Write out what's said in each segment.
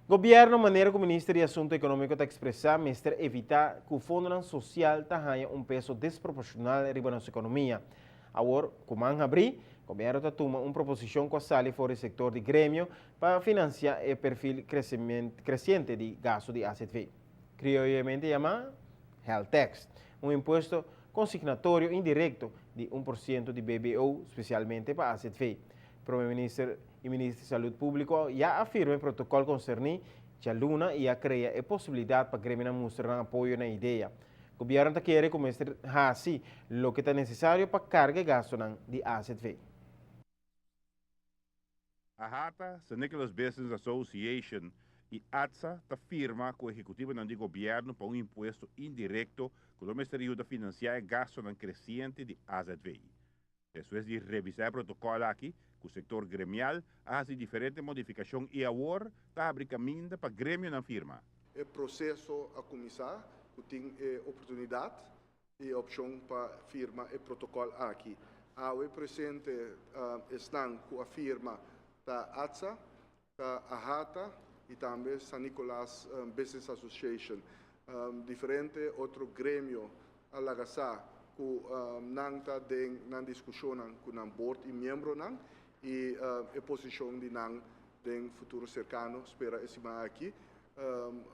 Gobierno, manera cu Minister di Asunto Economico ta expresa, mester evita cu fondonan social ta haya un peso desproporcional riba nos economia. Awor, cu man habri, gobierno ta tuma un proposicion cu a sali for di sector di gremio pa financia e perfil creciente di gasto di AZV. Crioyamente yama health tax, un impuesto consignatorio indirecto di 1% di BBO, specialmente pa AZV. Prome Minister y Minister di Salud Publico ya a firma e protocol concerni dialuna y a crea e posibilidad pa gremionan mustra apoyo na e idea. Gobierno ta kere cu mester haci loke ta necesario pa carga e gastonan di AZV. AHATA, St. Nicholas Business Association y ATSA ta firma cu ehecutivonan di gobierno pa un impuesto indirecto cu lo mester yuda financia e gastonan creciente di AZV. Despues di revisa e protocol aki, cu sector gremial a haci diferente modificacion y awor ta habri caminda pa gremionan firma. E proceso a cuminsa, cu tin e oportunidad y opcion pa firma e protocol aki. Awe presente esnan cu a firma ta ATSA, ta AHATA y tambe San Nicolas Business Association. Diferente otro gremio a laga sa cu nan ta den nan discusionnan cu nan board y miembronan y e posicion di nan den futuro cercano, spera e siman aki,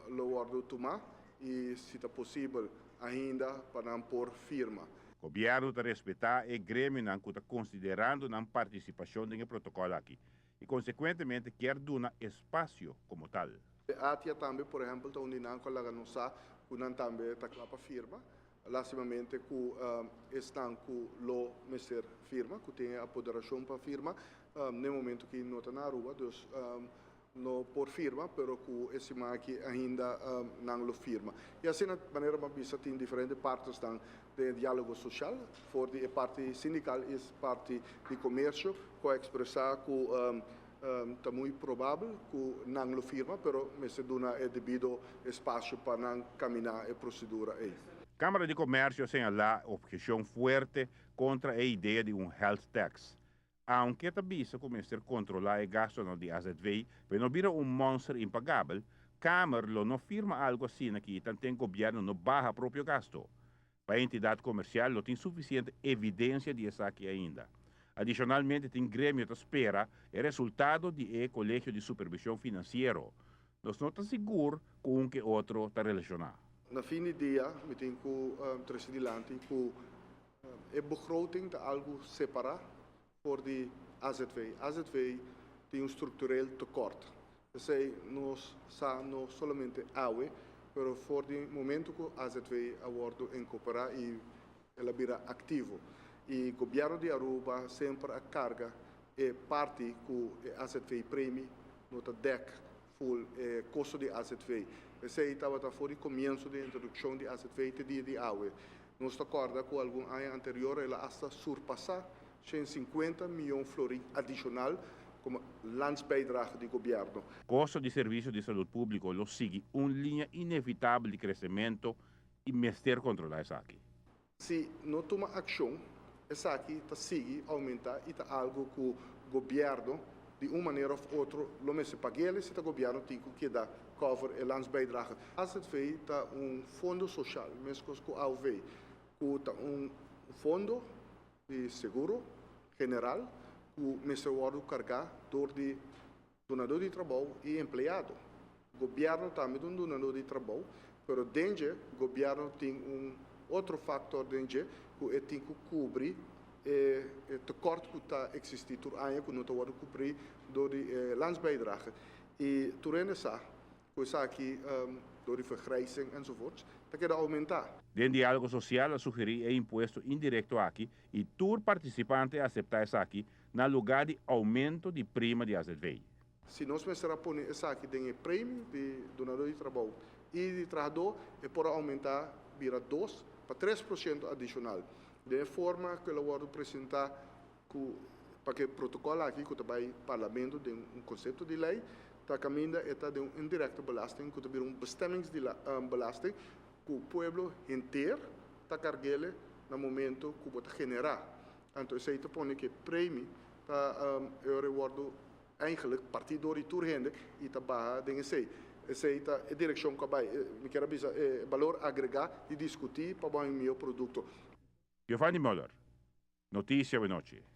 lo wordo tuma y si ta posibel ainda pa nan por firma. Gobierno ta respeta e gremionan cu ta considerando nan participacion den e protocol aki y consecuentemente kier duna espacio como tal. ATIA tambe, por ehempel, ta un di nan cu a laga nos sa cu nan tambe ta cla pa firma. Lastimamente cu esnan cu lo mester firma, cu tin e apoderacion pa firma, na e momento cu no ta na Aruba, dus no por firma, pero cu e siman aki ainda nan lo firma. Y asina, manera mi a bisa, tin diferente partnersnan den dialogo social, for di e parti sindical y parti di comercio, cu a expresa cu ta muy probabel cu nan lo firma, pero mester duna e debido espacio pa nan camina e procedura ey. Camara di Comercio a señala obhecion fuerte contra e idea di un health tax. Aunke ta bisa cu mester controla e gastonan di AZV, pero no bira un monster impagabel, Kamer lo no firma algo asina cu tanten gobierno no baha propio gasto. Pa entidad comercial no tin suficiente evidencia di esaki ainda. Adicionalmente, tin gremio ta spera e resultado di e Colegio di Supervision Financiero. Nos no ta sigur cu un cu otro ta relaciona. Na fin di dia, mi tin cu trece dilanti cu e begroting ta algo separa for di AZV. AZV tin un structureel tekort. Esey nos sa no solamente awe, pero for di momento cu AZV a wordo incorpora y el a bira activo. Y gobierno di Aruba semper a carga e parti cu e AZV premie no ta dek full e costo di AZV. Esey tabata for di comienso di introduccion di AZV te dia di awe. Nos ta corda cu algun aña anterior el a hasta surpasa 150 miyon florin adicional como landsbijdrage di gobierno. Costo di servicio di salud publico lo sigui un linea inevitabel di crecemento y mester controla esaki. Si no tuma accion, esaki ta sigui aumenta y ta algo cu gobierno di un manera of otro lo mester paga, si ta gobierno tin cu keda cover e landsbijdrage. AZV ta un fondo social, mescos cu AOV, cu ta un fondo di seguro general cu mester wordo carga door di dunador di trabou y empleado. Gobierno tambe ta un dunador di trabou, pero den gobierno tin un otro factor den cu e tin cu cubri e tekort cu ta existi tur aña cu no ta wordo cubri door di landsbijdrage. Y tur hende sa, cu esaki door di vergrijzing enzovoorts, ta keda aumenta. Den dialogo social a sugeri e impuesto indirecto aki y tur participante a acepta esaki na lugar di aumento di prima di AZV. Si nos mester pone esaki den premie di dunador di trabou y di trahador, e por aumenta bira 2 pa 3% adicional. Di forma cu el a wordo presenta cu pa cu e protocol aki cu ta bay parlamento di un concepto di ley, ta caminda e ta di un indirecte belasting, cu ta bira un bestemmingsbelasting, cu pueblo henter ta carga na momento cu bo ta genera. Anto, esey ta pone cu premie ta wordo. Eigenlijk partí dor di tur hende i ta baha den esei. Esei ta e direkshon ku a bai. Mi kier a bisa e balor agregá di diskutí pa bo haña un mihó produkto. Giovanni Muller, Noticia Awenochi.